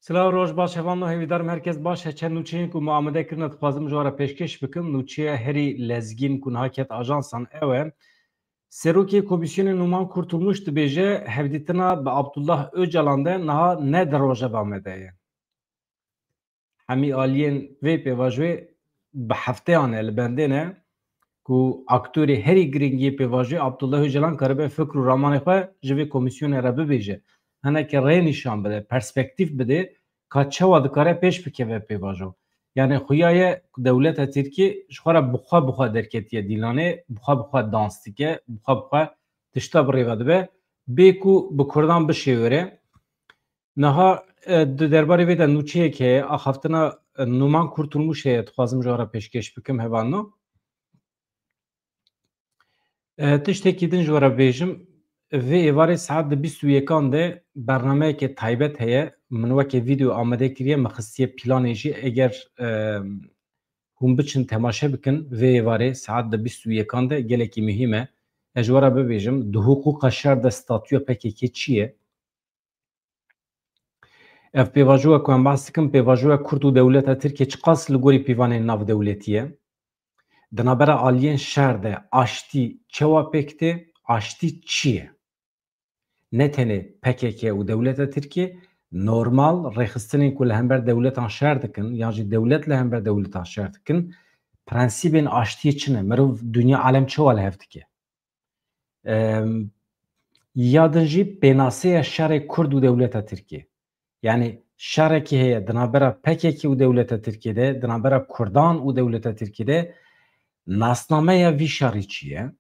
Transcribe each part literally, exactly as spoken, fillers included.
Silav, roj baş, hevalno, hêvîdarim herkes baş e. Çend nûçeyên ku me amade kirine dixwazim ji we re pêşkêş bikim. Nûçeya herî lezgîn ku niha ket ajansan ew e. Serokê Komîsyonê Numan Kurtulmuş dibêje, hevdîtina bi Abdullah Ocalan de niha ne di rojeva me de ye. Hemî aliyên vê pêvajoyê bi hefteyan e li bendê ne ku aktorê herî giring yê pêvajoyê Abdullah Ocalan karibe fikr û ramanê xwe ji vê komîsyonê re bibêje. Hineke rê nîşan bide, perspektîf bide ka çawa dikare pêş bikeve pêvajo. Yani xuya ye ku dewleta Tirkî ji xwe re bi xwe bi xwe derketiye dîlanê, bi xwe bi xwe dans dike, bi xwe bi xwe tişta bi rê ve dibe, bê ku bi Kurdan bişêwire. Niha, e, di derbarê vê de nûçeyek heye, axaftina, e, Numan Kurtulmuş heye, dixwazim ji we re pêşkêş bikim, hevalno. E, tiştekî din ji we re bêjim, vê êvarê saet di bîst û yekan de bernameyeke taybet heye. Min weke vîdeo amade kiriye, min xistiye planê jî, eger, e, hûn biçin temaşe bikin, vê êvarê saet di bîst û yekan de gelekî muhîm e. Ez ji we re bibêjim, di hiqûqa şer de statûya P K K çi ye? Ev pêvajoya ku em behs dikin, pêvajoya Kurd û dewleta Tirkiyê çiqas li gorî pîvanên navdewletî ye. Di navbera aliyên şer de aştî çawa pêk tê, aştî çi ye? Ne tenê P K K û dewleta Tirkiyê, normal rêxistinên ku li hember dewletan şer dikin, yan jî dewlet li hember dewletan şer dikin, prensîbên aştiyê çi ne? Mirov, dinya, alem çawa li hev dike? Em, ya din jî pênaseya şerê Kurd û dewleta Tirkiyê. Yani şerekî heye di navbera P K K û dewleta Tirkiyê de, di navbera Kurdan û dewleta Tirkiyê de, nasnameya vî şerî çi ye?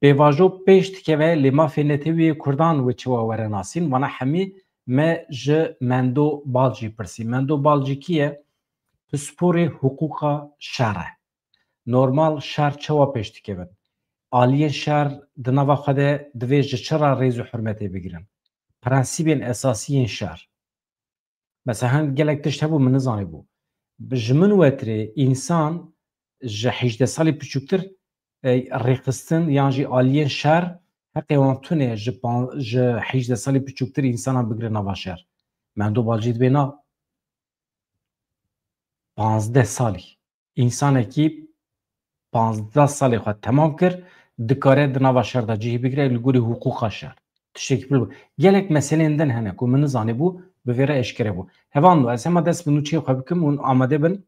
Pêvajo pêş dikeve, lê mafê netewî yê Kurdan wê çawa were nasîn? Vana hemî me ji Mendo Balcî pirsî. Mendo Balcî kî ye? Pisporê hiqûqa şer e. Normal şer çawa pêş dikevin? Aliyên şer di nava xwe de divê ji çi re rêz û hurmetê bigirin? Prensîbên esasî yên şer. Mesela hin gelek tişt hebû min nizanîbû. Bi, ji min wetirê însan ji hejdeh salî piçûktir, e, rêxistin yan jî aliyên şer heqê wan tune ji pan-, ji hejdeh salî piçûktir însanan bigire nava şer. Mendo Balcî dibê na panzdeh salî. Însanekî panzdeh salê xwe temam kir, dikare di nava şer de cihê bigire li gorî hiqûqa şer. Tiştekî pir bû. Gelek meseleyên din hene ku min nizanîbû, bi vê re eşkere bû. Hevalno, ez hema dest bi nûçeyê xwe bikim, hûn amade bin.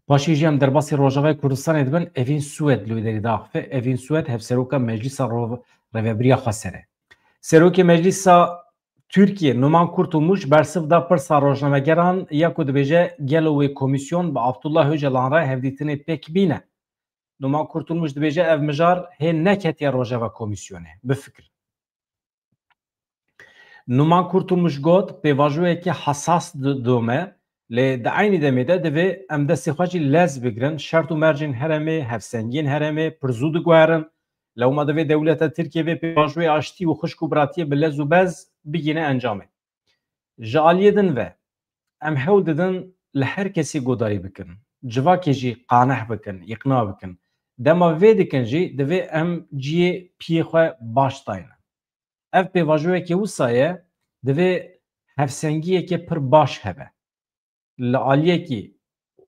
Paşê jî em derbasî Rojavayê Kurdistanê dibin, Evîn Swed li wê derê diaxife. Evîn Swed, Hevseroka Meclîsa Ro-, Rêvebiriya Xweser e. Serokê Meclîsa Tirkiyê Numan Kurtulmuş bersiv da pirsa rojnamegeran ya ku dibêje gelo wê komîsyon bi Abdullah Ocalan re hevdîtinê pêk bîne. Numan Kurtulmuş dibêje ev mijar hê neketiye rojeva komîsyonê. Bifikir. Numan Kurtulmuş got, pêvajoyeke hesas di-, dome, lê di eynî demê de divê em destê xwe jî lez bigirin. Şert û mercên herêmê, hevsengiyên herêmê pir zû diguherin. Lewma divê dewleta Tirkiyê vê pêvajoyê aştî û xwişk û biratiyê bi lez û bez bigîne encamê. Ji aliyê din ve em hewl didin li her kesî guhdarî bikin, civakê jî qaneh bikin, îqna bikin. Dema vê dikin jî divê em cihê piyê xwe baş dayne. Ev pêvajoyeke wisa ye, divê hevsengiyeke pir baş hebe. Li aliyekî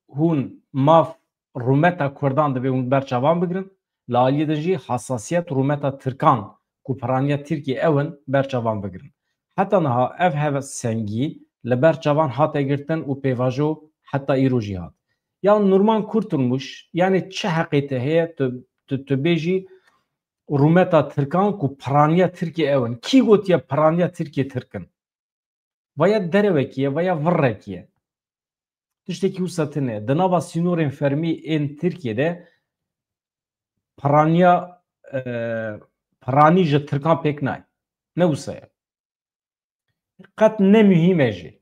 hûn maf rûmeta Kurdan divê hûn ber çavan bigirin, li aliyê din jî hesasiyet rûmeta Tirkan ku piraniya Tirkiyê ew in ber çavan bigirin. Heta niha ev hevsengî li ber çavan hate girtin û pêvajo heta îro jî hat. Ya Nurman Kurtulmuş, yani çi heqê te heye tu, tu, tu bêjî rûmeta Tirkan ku piraniya Tirkiyê ew in? Kî gotiye piraniya Tirkiyê Tirk in? Vaya derewekî ye, vaya virrekî ye. Tiştekî wisa tune. Di nava sînorên fermî ên Tirkiyê de piraniya, e, piranî ji Tirkan pêk nayê. Ne wisa ye. Qet ne muhîm e jî.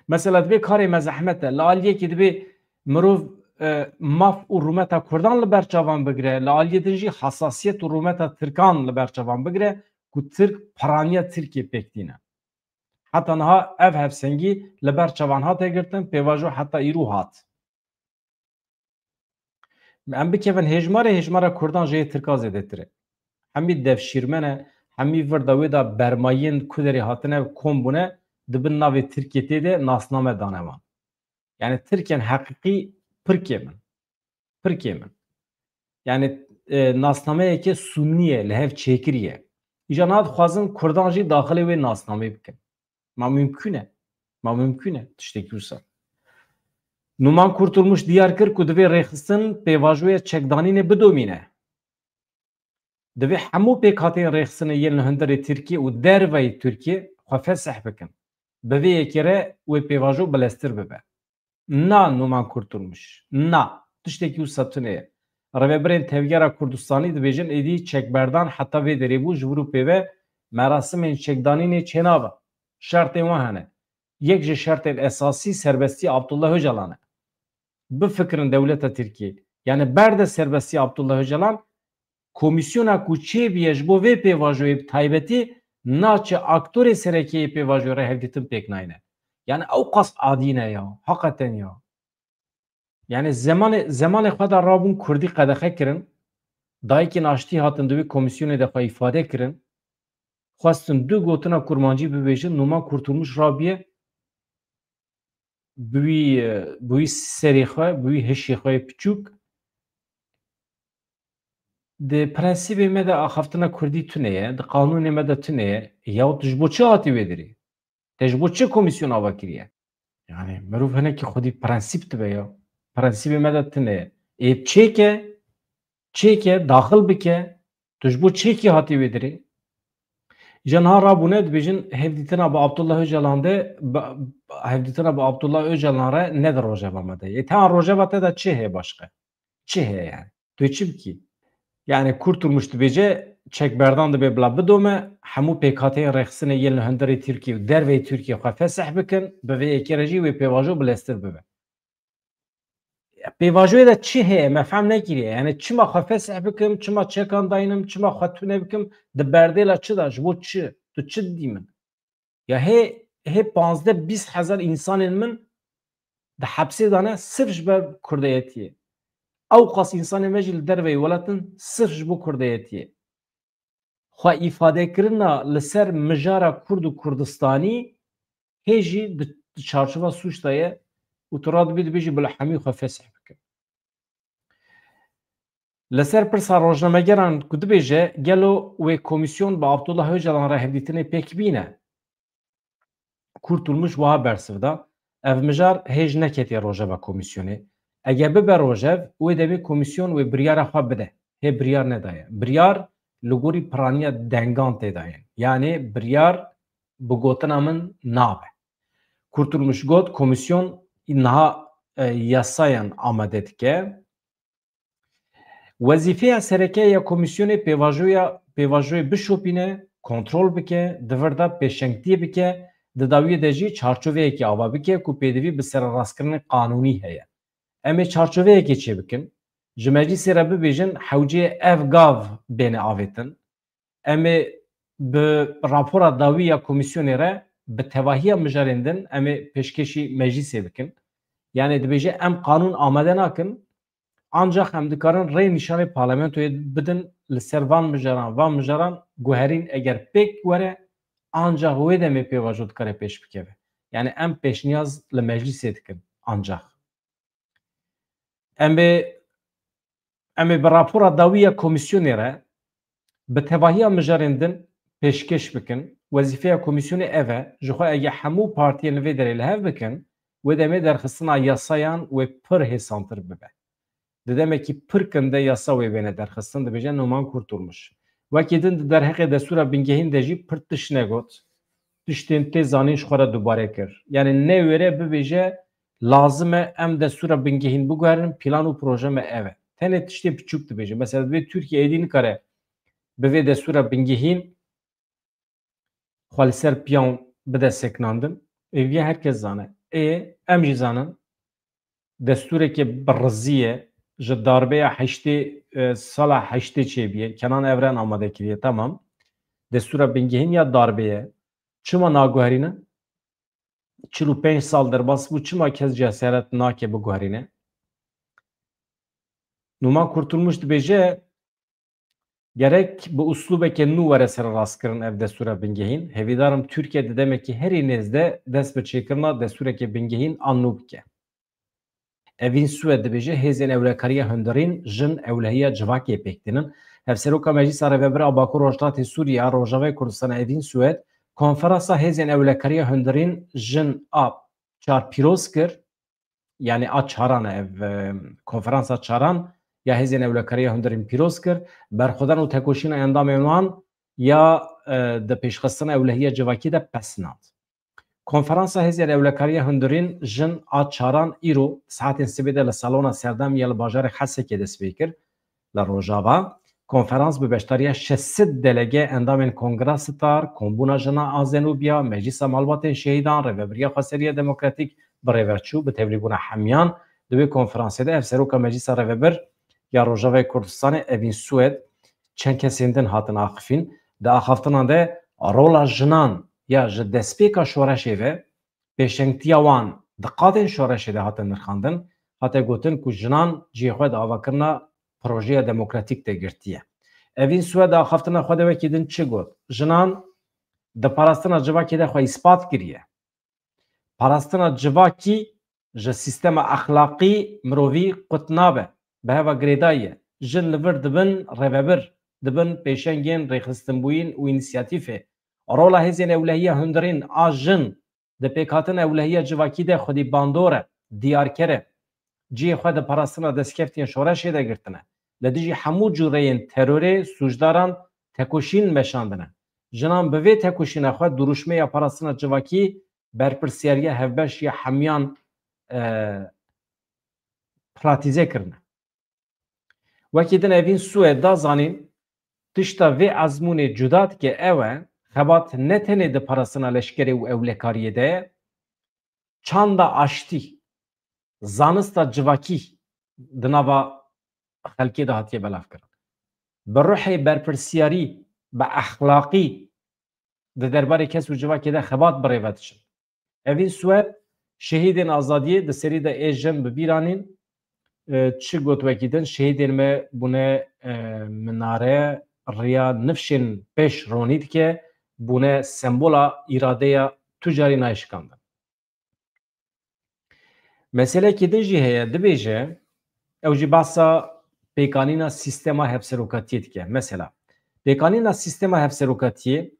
Mesela divê karê me zehmet e. Li aliyekî divê mirov, e, maf û rûmeta Kurdan li ber çavan bigire, li aliyê din jî hesasiyet û rûmeta Tirkan li ber çavan bigire ku Tirk piraniya Tirkiyê pêk tîne. Heta niha ev hevsengî li ber çavan hate girtin, pêvajo heta îro hat. Em bikevin hêjmarê, hêjmara Kurdan ji yê Tirka zêdetir e. Hemî devşîrmen e, Hemî vir de wê de bermayên ku derê hatine kom bûne, di bin navê Tirkiyê tê de nasname dane wan. Yani Tirkên heqîqî pirkê min. Pirkê min. Yani e, nasnameyeke sûnî ye, li hev çêkirî ye. Îja niha dixwazin Kurdan jî daxilê wê nasnameyê bikin. Ma mumkun e? Ma mumkun e tiştekî wisa? Numan Kurtulmuş diyar kir ku divê rêxistin pêvajoya çekdanînê bidomîne. Divê hemû pêkhateyên rêxistinê yên li hundirê Tirkiyê û derveyî Tirkiyê xwe fesih bikin. Bi vê yekê re wê pêvajo bileztir bibe. Na Numan Kurtulmuş. Na. Tiştekî wisa tune ye. Rêvebirên Tevgera Kurdistanî dibêjin êdî çekberdan heta vê derê bû, ji vir û pê ve merasimên çekdanînê çênabe. Şertên wan hene. Yek ji şertên esasî serbestiya Abdullah Ocalan e. Bifikirin dewleta Tirkiyê. Yani berde serbestiya Abdullah Ocalan, komîsyona ku çêbûye ji bo vê pêvajoyê bi taybetî naçe aktorê serekê yê pêvajoyê re hevdîtin pêk nayne. Yani ew qas adî ne ya, heqeten ya. Yani zemanê, zemanê xwe de rabûn Kurdî qedexe kirin, dayikên aştî hatin di wê komîsyonê de xwe îfade kirin, xwestin du gotina kurmancî bibêjin, Numan Kurtulmuş rabiye, bi wî, bi wî serê xwe, bi wî hişê xwe yê piçûk, di prensîbê me de axaftina Kurdî tune ye, di qanûnê me de tune ye. Yaw tu ji bo çi hatî wê derê? Te ji bo çi komîsyon ava kiriye? Yani mirov hinekî xwedî prensîp dibe ya. Prensîbê me de tune ye. Ê çêke, çêke, daxil bike, tu ji bo çêkî hatî wê derê? Îja niha rabûne dibêjin hevdîtina bi Abdullah Ocalan de, bi, hevdîtina bi Abdullah Ocalan re ne di rojeva me de ye. Ê, tena rojeva te de çi heye başqe? Çi heye yani? Tu çi bikî? Yani Kurtulmuş dibêje çekberdan dibe bila bidome, hemû pêkhateyên rêxistinê yên li hundirê Tirkiyê û derveyî Tirkiyê xwe fesih bikin, bi vê yekê re jî wê pêvajo bileztir bibe. Pêvajoyê de çi heye? Me fehm nekiriye. Yani çima xwe fesih bikim, çima çekan daynim, çima xwe tune bikim? Di berdêla çi de? Ji bo çi? Tu çi didî min? Ya hê, hê panzdeh bîst hezar insanên min di hepsê de ne sirf ji ber kurdeyetiyê. Ew qas insanên me jî li derveyî welat in sirf ji bo kurdeyetiyê. Xwe îfadekirina li ser mijara Kurd û Kurdistanî hê jî di, di çarçova sûc de ye û tu radibî dibêjî bila hemî xwe fesih bikin. Li ser pirsa rojnamegeran ku dibêje, gelo wê komîsyon bi Abdullah Ocalan re hevdîtinê pêk bîne? Kurtulmuş wiha bersiv da, ev mijar hêj neketiye rojeva komîsyonê. Eger bibe rojev, wê demê komîsyon wê biryara xwe bide. Hê biryar nedaye. Biryar li gorî piraniya dengan tê dayîn. Yanê biryar bi gotina min nabe. Kurtulmuş got, komîsyon niha, e, yasayan amade dike. Wezîfeya sereke ya komîsyonê pêvajoya, pêvajoyê bişopîne, kontrol bike, di vir de pêşengtiyê bike, di dawiyê de jî çarçoveyekê ava bike ku pêdivî bi sererastkirinê qanûnî heye. Em ê çarçoveyekê çêbikin, ji meclîsê re bibêjin hewceyê ev gav bêne avêtin. Em ê bi rapora dawî ya komîsyonê re bi tevahiya mijarên din em ê pêşkêşî meclîsê bikin. Yanê dibêje em qanûn amade nakin, ancax em dikarin rê nîşanê parlamentoyê bidin li ser van mijaran, van mijaran guherîn eger pêk were, ancax wê demê pêvajo dikare pêş bikeve. Yanê em pêşniyaz li meclîsê dikin ancax. Em ê, em ê bi rapora dawî ya komîsyonê re bi tevahiya mijarên din pêşkêş bikin. Wezîfeya komîsyonê ev e, ji xwe ege hemû partiyên li vê derê li hev bikin, wê demê derxistina yasayan wê pir hêsantir bibe. Di demekî pir kin de yasa wê bêne derxistin, dibêje Numan Kurtulmuş. Wekî din di derheqê destûra bingehîn de jî pir tişt negot. Tiştên tê zanîn ji xwe re dubare kir. Yanî ne wêre bibêje, lazim e em destûra bingehîn biguherin, plan û proje me ev e. Tenê tiştê piçûk dibêje. Mesela divê Tirkiye êdî nikare bi vê destûra bingehîn xwe li ser piyan bide sekinandin. Êviya her kes zane. Ê, em jî zanin. Destûrekê bi rizî ye. Ji darbeya heştê, e, sala heştê çêbûye. Kenan Evren amade kiriye, tamam. Destûra bingehîn ya darbê ye. Çima naguherînin? Çil û pênc sal derbas bû, çima kes cesaret nake biguherîne? Numan Kurtulmuş dibêje, Gerek bi uslûbeke nû were sererastkirin ev destûra bingehîn. Hêvîdar im Tirkiye di demekî herî nêz de dest bi çêkirina destûreke bingehîn a nû bike. Evîn Swed dibêje, hêzên ewlekariya hundirîn jin ewlehiya civakê pêk tînin. Hevseroka Meclîsa Rêvebir a Bakur Rojhilatê Sûriye a Rojavayê Kurdistanê Evîn Swed, konferansa hêzên ewlekariya hundirîn jin a çar pîroz kir. Yanî a çaran e ev, e, konferansa çaran ya hêzên ewlekariya hundirîn pîroz kir. Berxwedan û tekoşîna endamên wan ya, e, di pêşxistina ewlehiya civakî de pesnand. Konferansa hêzên ewlekariya hundirîn jin a çaran îro saetên sibê de li salona Serdem ya li bajarê Hesekê dest pê kir. Li Rojava konferans bi beşdariya şeş sed delege endamên Kongra Star, Kombûna Jina a Zenûbiya, Meclîsa Malbatên Şehîdan, Rêvebiriya Xweseriya Demokratîk bi rêve çû. Bi tevlîbûna hemiyan di wê konferansê de ev seroka Meclîsa Rêvebir ya Rojavayê Kurdistanê Evîn Swed çend kesên din hatin axifîn. Di axaftinan de rola jinan ya ji destpêka şoreşê ve pêşengtiya wan di qadên şoreşê de hatin nirxandin, hate gotin ku jinan cihê xwe di avakirina projeya demokratîk de girtiye. Evîn Swed di axaftina xwe de wekî din çi got? Jinan di parastina civakê de xwe îspat kiriye. Parastina civakî ji sîstema exlaqî mirovî qut nabe, bi heva girêdayî ye. Jin li vir dibin rêvebir, dibin pêşengên rêxistinbûyîn û înîsiyatîfê. Rola hêzên ewlehiya hundirîn a jin di pêkhatina ewlehiya civakî de xwedî bandor e, diyarker e. Cihê xwe di parastina destkeftiyên şoreşê de girtine. Li dijî hemû cûreyên terorê sûcdaran tekoşîn meşandine. Jinan bi vê tekoşîna xwe dirûşmeya parastina civakî, berpirsiyariya hevbeş ya hemiyan, e, pratîze kirine. Wekî din Evîn Swed da zanîn, tişta vê ezmûnê cuda dike ew e, xebat ne tenê di parastina leşkerê û ewlekariyê de ye, çanda aştî, zanista civakî di nava xelkê de hatiye belavkirin. Bi ruhê berpirsiyarî, bi exlaqî di derbarê kes û civakê de xebat bi rê ve diçin. Evîn Swed, şehîdên azadiyê di serî de ê jin bi bîr anîn, e, çi got wekî din, şehîdên me bûne, e, minare riya nifşên pêş ronî dike, bûne sembola îradeya tu carî nayê şikandin. Meselekî din jî heye, dibêje, ew jî behsa pêkanîna sîstema hevserokatiyê dike. Mesela, pêkanîna sîstema hevserokatiyê,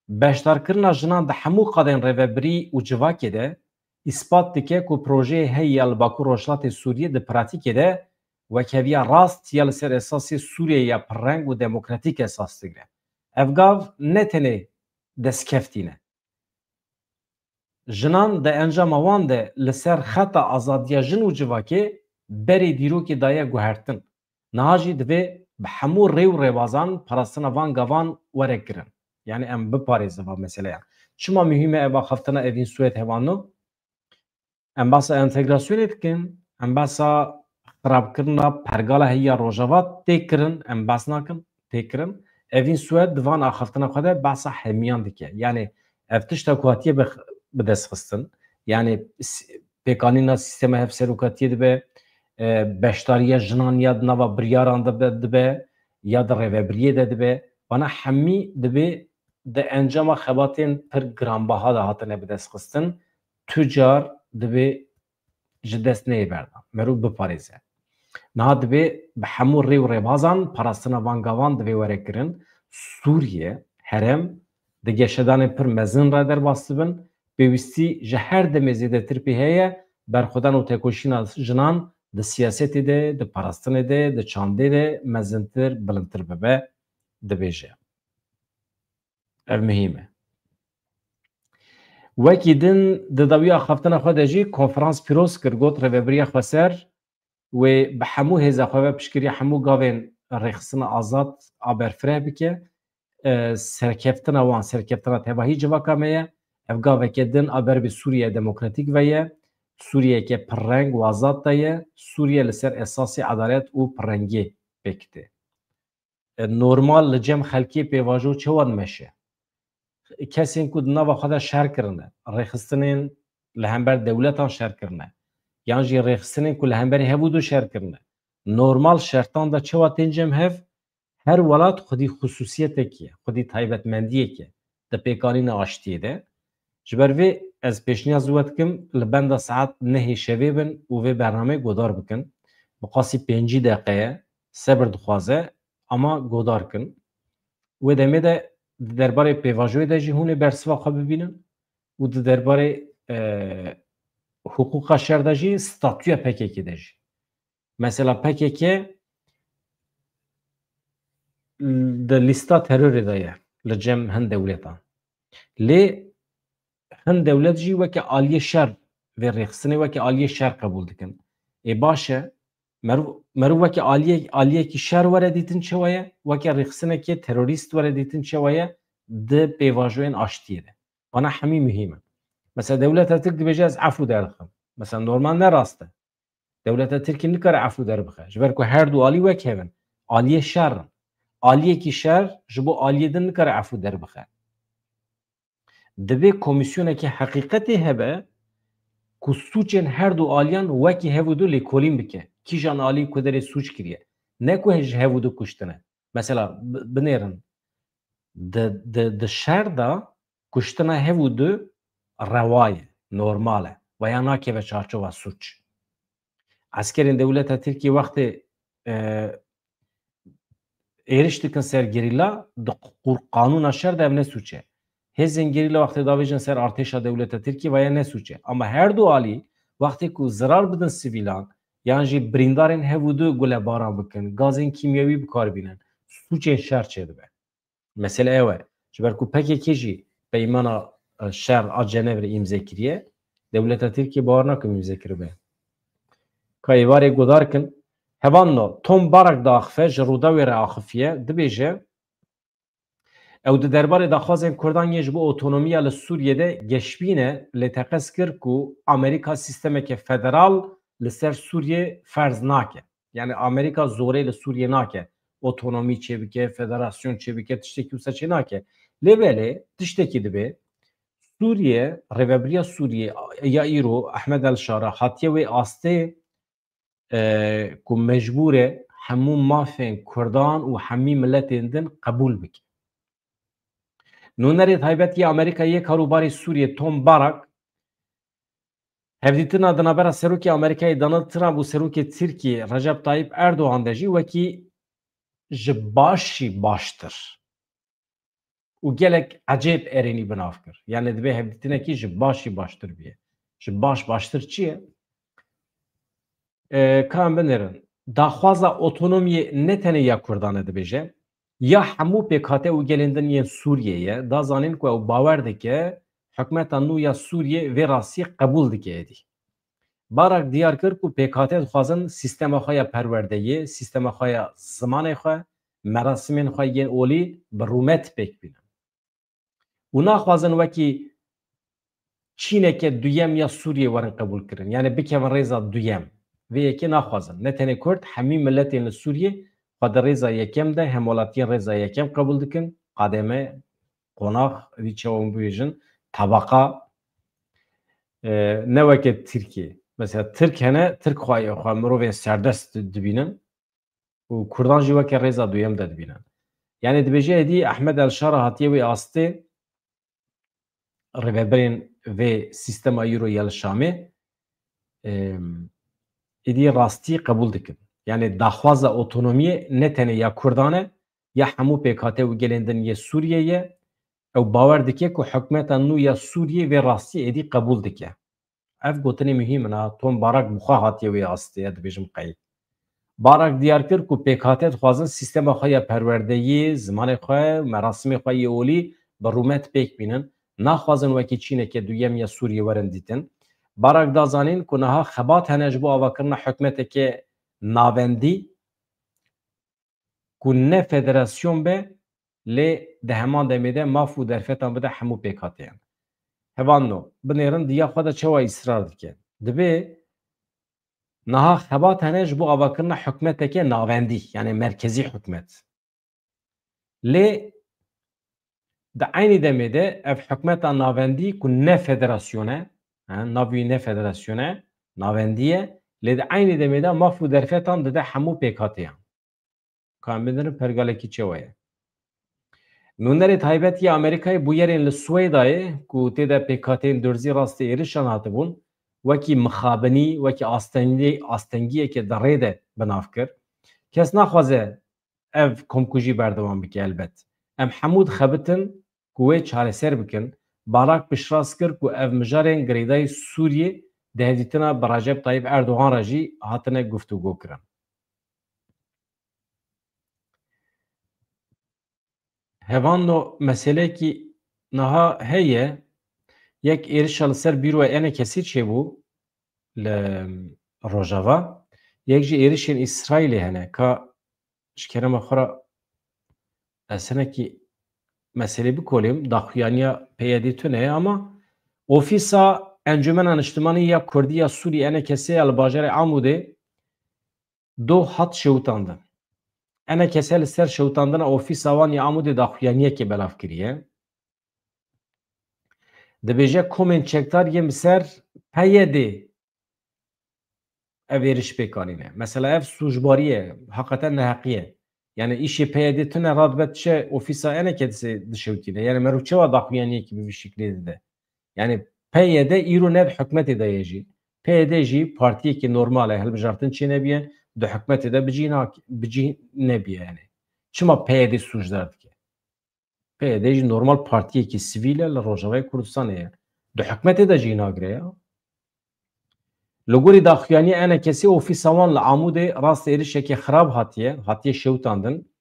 beşdarkirina jinan di hemû qadên rêvebirî û civakê de îspat dike ku projeyê heyî ya li Bakur Rojhilatê Sûriyê di pratîkê de wekheviya rast ya li ser esasê Sûriyeyê ya pirreng û demokratîk esas digre. Ev gav ne tenê destkeftî ne. Jinan di encama wan de li ser xeta azadiya jin û civakê berê dîrokê daye guhertin. Niha jî divê bi hemû rê û rêbazan parastina van gavan were kirin. Yanî em biparêzin van meseleyan. Çima muhîm e ev axaftina Evîn Swed hevalno? Em behsa entegrasyonê dikin, em behsa xirabkirina pergala heyî ya Rojava tê kirin, em behs nakin, tê kirin. Evîn Swed di van axaftina xwe de behsa hemiyan dike. Yanî ev tişta ku hatiye bi, bi dest xistin, yanî s-, pêkanîna sîstema hevserokatiyê dibe, e, beşdariya jinan ya di nava biryaran de be, dibe, ya di rêvebiriyê de dibe, vana hemî dibê di encama xebatên pir giranbaha de hatine bi dest xistin, tu car dibê ji dest neyê berdan. Merû biparêze. Niha dibê bi hemû rê û rêbazan parastina van gavan divê were kirin. Sûriye, herêm, di geşedanên pir mezin re derbas dibin. Pêwîstî ji her demê zêdetir pê heye berxwedan û tekoşîna jinan di siyasetê de, di parastinê de, di çandê de mezintir, bilindtir bibe, dibêje. Ev muhîm e. Wekî din di dawiya axaftina xwe de jî konferans pîroz kir, got, Rêvebiriya Xweser wê bi hemû hêza xwe ve piştgiriya hemû gavên rêxistina azad a berfireh bike. E, serkeftina wan, serkeftina tevahî civaka me ye. Ev gaveke din a ber bi Sûriye demokratîk ve ye. Sûriyeke pirreng û azad de ye. Sûriye li ser esasê edalet û pirrengiyê pêk tê. E, normal li cem xelkê pêvajo çawa dimeşe? Kesên ku di nava xwe de şer kirine, rêxistinên li hember dewletan şer kirine, yan jî rêxistinên ku li hemberî hev û du şer kirine, normal şertan de çawa tên cem hev? Her welat xwedî xisûsiyetekî ye, xwedî taybetmendiyekî ye di pêkanîna aştiyê de. Ji ber vê ez pêşniyaz we dikim, li benda saet nehê şevê bin û vê bernameyê godar bikin. Bi qasî pêncî deqe ye, sebir dixwaze, ama godar kin. Wê demê de di derbarê pêvajoyê de jî hûn ê bersiva xwe bibînin û di derbarê, e, hiqûqa şer de jî, statûya P K K de jî. Mesela P K K di lîsta terorê de ye li cem hin dewletan. Lê hin dewlet jî weke aliyê şer vê rêxistinê, weke aliyê şer qebûl dikin. Ê baş e, meriv, meriv weke aliyê, aliyekî şer were dîtin çawa ye, weke rêxistinekê terorîst were dîtin çawa ye di pêvajoyên aştiyê de. Vana hemî muhîm e. Mesela dewleta Tirk dibêje ez efû derdixim. Mesela normal ne rast e. Dewleta Tirkî nikare efû derbixe. Ji ber ku her du alî wek hev in. Aliyê şer in. Aliyekî şer ji bo aliyê din nikare efû derbixe. Divê komîsyonekî heqîqetê hebe ku sûcên her du aliyan wekî hev û du lêkolîn bike. Kîjan alî ku derê sûc kiriye. Ne ku ji hev û du kuştine. Mesela bi-, binêrin. Di, di, di şer de kuştina hev û du rewa ye, normal e. Veya nakeve çarçova sûc. Eskerên dewleta Tirkiyê wextê, e, êriş dikin ser gerîla, di qur-, qanûna şer de ev ne sûc e. Hêzên gerîla wextê davêjin ser artêşa dewleta Tirkiyê, veya ne sûc e. Ama her du alî wextê ku zirar bidin sivîlan, yan jî birîndarên hev û du gulebaran bikin, gazên kîmyewî bi kar bînin, sûcên şer çêdibe. Mesele ew e. Ji ber ku P K K jî peymana, e, şer a Cenevrê îmze kiriye, dewleta Tirkiyê bawer nakim îmze kiribe. Ka êvarê godar kin, hevanno, Tom Barak diaxife, ji Rûdawê re axifiye, dibêje, ew di derbarê daxwazên Kurdan yên ji bo otonomiya li Sûriyê de geşbîn e, lê teqez kir ku Amerîka sîstemeke federal li ser Sûriyê ferz nake. Yani Amerîka zorê li Sûriyê nake, otonomî çêbike, federasyon çêbike, tiştekî wisa çê nake. Lê belê tiştekî dibe, Sûriye, rêvebiriya Sûriyê ya îro Ehmed El Şara hatiye wê astê, e, ku mecbûr e hemû mafên Kurdan û hemî miletên din qebûl bike. Nûnerê taybet yê Amerîka yê karûbarê Sûriyê Tom Barak hevdîtina di navbera Serokê Amerîkayê Donald Trump û Serokê Tirkiyê Recep Tayyip Erdogan de jî wekî ji baş jî baştir û gelek ecêb erênî bi nav kir. Yani divê hevdîtinekî ji baş jî baştir biye. Ji baş baştir çi ye? E, ka em binêrin. Daxwaza otonomiyê ne tenê ya Kurdan e dibêje, ya hemû pêkhate û gelên din yên Sûriyê ye, da zanîn ku ew bawer dike hikûmeta nû ya Sûriyê vê rastiyê qebûl dike êdî. Barak diyar kir ku pêkhate dixwazin sîstema xwe ya perwerdeyê, sîstema xwe ya zimanê xwe, merasimên xwe yên olî bi rûmet pêk bînin. Û naxwazin wekî çîneke duyem ya Sûriyê werin qebûlkirin. Yani bikevin rêza duyem. Vê yekê naxwazin. Ne tenê Kurd, hemî miletên li Sûriyê xwe di rêza yekem de, hemwelatiyên rêza yekem qebûl dikin. Qademe, qonax, vî çawa hûn bibêjin, tabaqa, e, ne weke Tirkiyê. Mesela Tirk hene, Tirk xwe, xwe mirovên serdest di-, dibînin. Û Kurdan jî weke rêza duyem de dibînin. Yani dibêje êdî Ehmed El Şara hatiye wê astê, rêvebirên vê sîstema îro ya li Şamê, em, êdî rastî qebûl dikin. Yani daxwaza otonomiyê ne tenê ya Kurdan e, ya hemû pêkhate û gelên din yê Sûriyê ye. Ew bawer dike ku hikûmeta nû ya Sûriyê vê rastî êdî qebûl dike. Ev gotinê muhîm in ha, Tom Barak bi xwe hatiye wê astê, ez dibêjim qey. Barak diyar kir ku pêkhate dixwazin sîstema xwe ya perwerdeyî, zimanê xwe, merasimê xwe yê olî bi rûmet pêk bînin. Naxwazin wekî çîneke duyem ya Sûriyê werin dîtin. Barak da zanîn ku niha xebat hene ji bo avakirina hikûmeteke navendî, ku ne federasyon be, lê di heman demê de maf û derfetan bide hemû pêkhateyan. Hevalno, binêrin di ya xwe de çawa îsrar dike. Dibê niha xebat hene ji bo avakirina hikûmeteke navendî, yani merkezî hikûmet. Lê di eynî demê de ev hikûmeta navendî ku ne federasyon e, he, navê wî ne federasyon e, navendî ye, lê di eynî demê de maf û derfetan dide hemû pêkhateyan. Ka em binirin pergalekî çawa ye. Nûnerê taybet yê Amerîkayê bûyerên li Swêdayê ku tê de pêkhateyên durzî rastî êrişan hatibûn, wekî mixabinî, wekî astengî-, astengiyeke di rê de bi nav kir. Kes naxwaze ev komkujî berdewam bike elbet. Em hemû dixebitin ku wê çareser bikin. Balak piştrast kir ku ev mijarên girêdayî Sûriyê di hevdîtina bi Recep Tayyip Erdogan re jî hatine guftûgo kirin. Hevando meselekî niha heye, yek êrişa li ser bîroya Enekesî çêbû li Rojava, yek jî êrişên Îsraîlê hene. Ka ji kerema xwe re ez hinekî meselê bikolêm, daxuyaniya P Y D tune ye, ama Ofîsa Encûmena Niştimanî ya Kurdî ya Sûrî, Enekesê, ya li bajarê Amûdê do hat şewitandin. Enekese li ser şewitandina ofîsa wan ya Amûdê daxuyaniyekê belav kiriye. Dibêje komên çekdar yên bi ser P Y D ev êriş pêk anîne. Mesela ev sûcbarî ye, heqeten neheqî ye. Yani îşê P Y D tune, radibe diçe ofîsa Enekesê dişewitîne. Yani meriv çawa daxuyaniyekî bi vî şiklê dide? Yani P Y D îro ne di hikûmetê de ye jî. P Y D jî partiyekî normal e, hilbijartin çê nebiye, di hikûmetê de bi cî nak-, bi cî nebiye yani. Çima P Y D sûcdar dike? P Y D jî normal partiyekî sivîl e, li Rojavayê Kurdistanê ye. Di hikûmetê de cî nagire ya. Li gorî daxuyaniya Enekesê, ofîsa wan li Amûdê rast êrişekê xirab hatiye, hatiye şewitandin.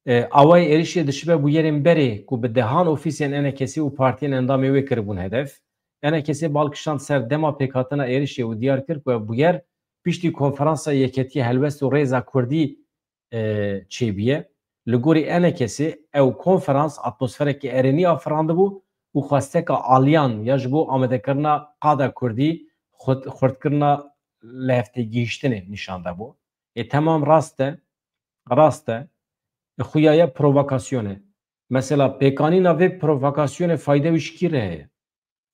E, awayê êrişê dişibe bûyerên berê ku bi dehan ofîsên Enekesê û partiyên endamê wê kiribûn hedef. Enekesê bal kişand ser dema pêkhatina êrişê û diyar kir ku ev bûyer piştî konferansa Yeketiya Helwest û Rêza Kurdî, e, çêbûye. Li gorî Enekesê ew konferans atmosfereke erênî afirandibû û xwesteka aliyan ya ji bo amadekirina qada kurdî, xurt-, xurtkirina lihevtêgihîştinê nîşan dabû. Ê, temam rast e, rast e. Ê, xuya ye provokasyon e. Mesela pêkanîna vê provokasyonê fayde wî ji kî re heye?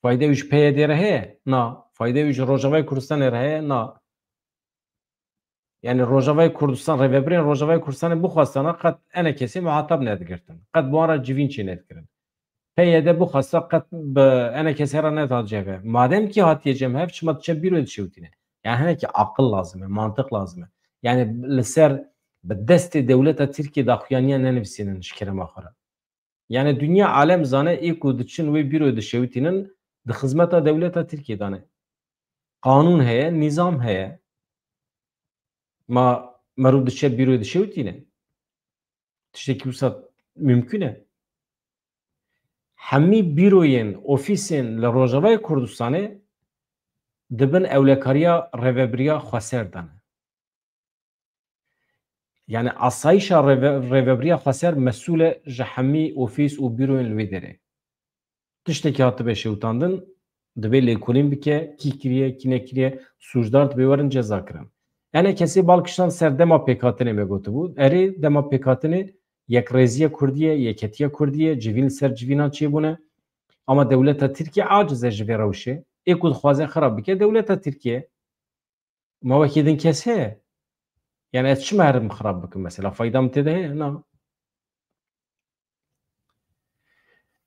Fayde wî ji P Y D re heye? Na. Fayde wî ji Rojavayê Kurdistanê re heye? Na. Yani Rojavayê Kurdistan, rêvebirên Rojavayê Kurdistanê bixwestana qet Enekesê muhatab nedigirtin. Qet bi wan re civîn çê nedikirin. P Y D bixwesta qet bi Enekesê re nehat cem hev. Madem ki hatiye cem hev, çima diçe bîroyê dişewitîne? Yani hinekî aqil lazim e, mantiq lazim e. Yani li ser bi destê dewleta Tirkiyê daxuyaniya nenivîsînin ji kerema xwe re. Yani dinya alem zane ê ku diçin wê bîroyê dişewitînin di xizmeta dewleta Tirkiyê de ne. Qanûn heye, nîzam heye. Ma meriv diçe bîroyê dişewitîne? Tiştekî wisa mimkun e? Hemî bîroyên, ofîsên li Rojavayê Kurdistanê di bin ewlekariya Rêvebiriya Xweser de ne. Yani asayîşa rêve-, Rêvebiriya Xweser mesûl e ji hemî ofîs û bîroyên li wê derê. Tiştekî hatibe şewitandin, divê lêkolîn bike, kî kiriye, kî nekiriye, sûcdar dibê werin cezakirin. Enekesê bal kişand ser dema pêkhatinê, me gotibû. Erê, dema pêkhatinê yekrêziya Kurdî ye, yeketiya Kurdî ye, civîn li ser civînan çêbûne. Ama dewleta Tirkiye aciz e ji vê rewşê. Ê ku dixwaze xirab bike dewleta Tirkiye. Ma wekî din kes heye? Yani ez çima herim xirab bikim mesela? Fayda min tê de heye? Na.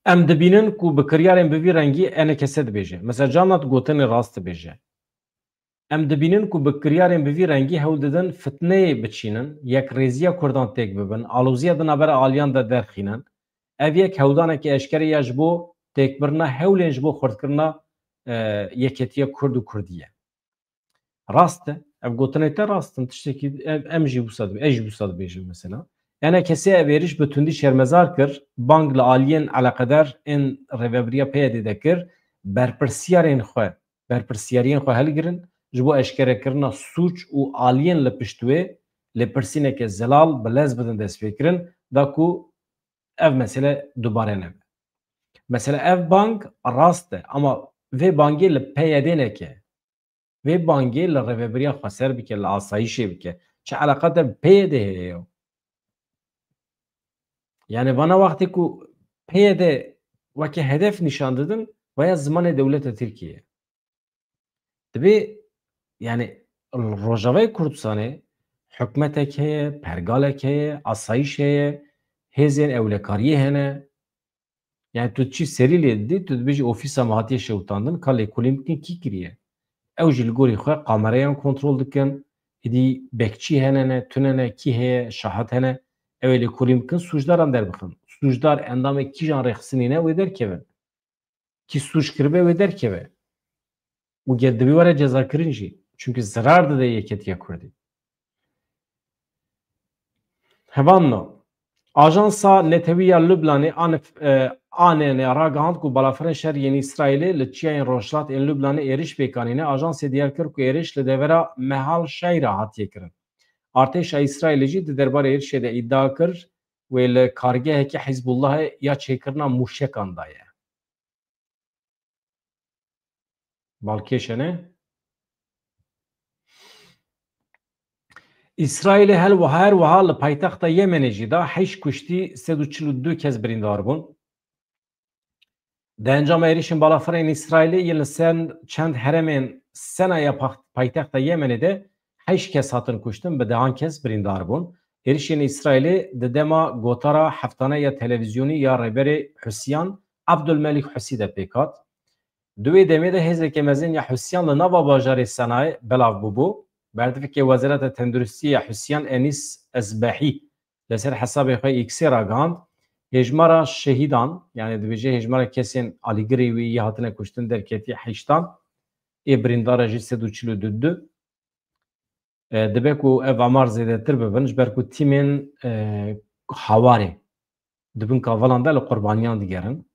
Em dibînin ku bi kiryarên bi vî rengî Enekese dibêje. Mesela carna tu gotinê rast dibêje. Em dibînin ku bi kiryarên bi vî rengî hewl didin fitneyê biçînin, yekrêziya Kurdan têk bibin, aloziya di navbera aliyan de derxînin. Ev yek hewldaneke eşkere ya ji bo têkbirina hewlên ji bo xurtkirina, e, yeketiya Kurd û Kurdî ye. Rast e. Ev gotinê te rast in. Tiştekî ev, em jî wisa dibe-, ez jî wisa dibêjim mesela. Enekesê ev êriş bi tundî şermezar kir. Bang li aliyên eleqedar ên rêvebiriya P Y D de kir. Berpirsiyarên xwe, berpirsiyariyên xwe hilgirin. Ji bo eşkerekirina sûc û aliyên li pişt wê lêpirsîneke zelal bi lez bidin destpêkirin, da ku ev mesele dubare nebe. Mesela ev bang rast e, ama vê bangê li P Y D neke. Vê bangê li Rêvebiriya Xweser bike, li asayîşê bike. Çi eleqa te bi P Y D heye ya? Yani vana wextê ku P Y D weke hedef nîşan didin, vaya zimanê dewleta Tirkiye ye. Divê, yani, Rojavayê Kurdistanê hikûmetek heye, pergalek heye, asayîş heye, hêzên ewlekariyê hene. Yani tu çi serî lê didî, tu dibêjî ofîsa me hatiye şewitandin, ka lêkolîn bikin kî kiriye. Ew jî li gorî xwe kamereyan kontrol dikin, êdî bekçî hene ne, tune ne, kî heye, şahid hene, ew ê lêkolîn bikin, sûcdaran derbixin. Sûcdar endamê kîjan rêxistinî ne, wê derkevin. Kî sûc kiribe, wê derkeve. Û ger divê were cezakirin jî. Çimkî zirar dide yeketiya Kurdî. Hevalno, Ajansa Netewî ya Lubnanê, ANF, e, A N N, ragihand ku balafirên şer yên Îsraîlê li çiyayên rojhilat ên Lubnanê êriş pêk anîne. Ajansê diyar kir ku êriş li devera Mehal Şeyra hatiye kirin. Artêşa Îsraîlê jî di derbarê êrişê de îdia kir, wê li kargehekî Hizbullahê ya çêkirina mûşekan daye. Balkêş e ne? Îsraîlê hel wiha, her wiha li paytexta Yemenê jî da heşt kuştî, sed û çil û du kes birîndar bûn. Di encama êrişên balafirên Îsraîlê yên li ser çend herêmên Senaya pax-, paytexta Yemenê de heşt kes hatin kuştin, bi dehan kes birîndar bûn. Êrişên Îsraîlê di dema gotara heftane ya televîzyonî ya Rêberê Husiyan Abdulmelîk Husî de pêk hat. Di wê demê de hêzeke mezin ya Husiyan li nava bajarê Senayê belav bûbû. Berdivkê Wezareta Tenduristiyê ya Husiyan Enîs Ezbehî li ser hesabê xwe X-ê ragihand, hêjmara şehîdan, yani dibêje hêjmara kesên alîgirê wî yê hatine kuştin derketiye heştan, ê birîndara jî sed û çil û du. E, dibe ku ev amar zêdetir bibin, ji ber ku tîmên, e, hawarê di bin kavilan de li qurbaniyan digerin.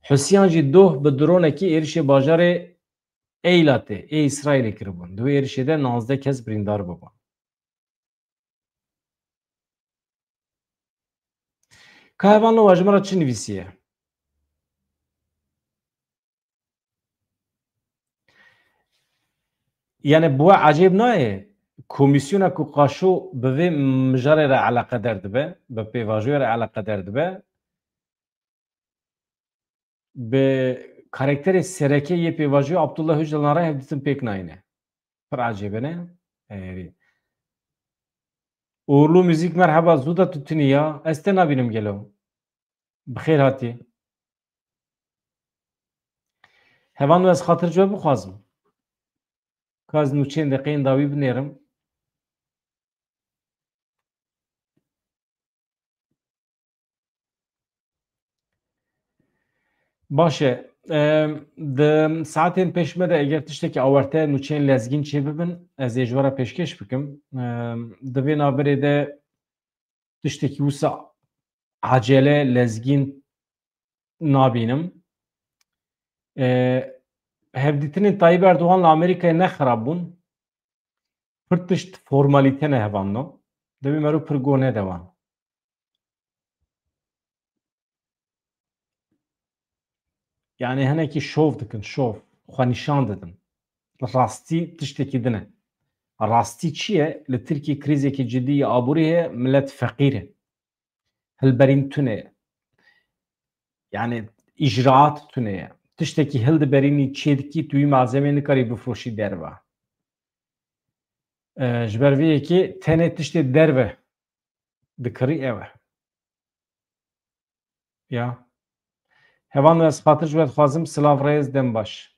Husiyan jî doh bi dronekî êrişê bajarê Eylatê ê Îsraîlê kiribûn. Di wê êrişê de nozdeh kes birîndar bûbûn. Ka hevalno, we ji min re çi nivîsiye? Yani bi we ecêb nayê, komîsyona ku qaşo bi vê mijarê re eleqeder dibe, bi pêvajoyê re eleqeder dibe, bi karakterê sereke yê pêvajoyê Abdullah Ocalan re hevdîtin pêk nayîne. Pir ecêb e ne? Erê. Uğurlu Müzik, merheba, zû de tu tunî ya. Ez te nabînim gelo. Bi xêr hatî. Hevalno, ez xatir ji we bixwazim. Ka ez nûçeyên deqeyên dawî binêrim. Baş e. Em, di saetên pêş me de eger tiştekî awarte nûçeyên lezgîn çêbibin, ez ê ji we re pêşkêş bikim. Em, di vê navberê de tiştekî wisa acele lezgîn nabînim. E, hevdîtinên Tayyip Erdogan li Amerîkayê ne xirab bûn. Pir tişt formalîte ne hevalno. Dibê meriv pir guh nede wan. Yani hinekî şov dikin, şov. Xwe nîşan didin. Rastî tiştekî din e. Rastî çi ye? Li Tirkiyê krîzekî cidî ya aborî heye, milet feqîr e. Hilberîn tune ye. Yani îcraat tune ye. Tiştekî hildiberînî, çêdikî, tu wî malzemeyê nikarî bifroşî derve. E, ji ber vê yekê tenê tiştê derve dikirî ew e. Ya. Hevalno, ez xatir ji we dixwazim, silav, rêz, dem baş.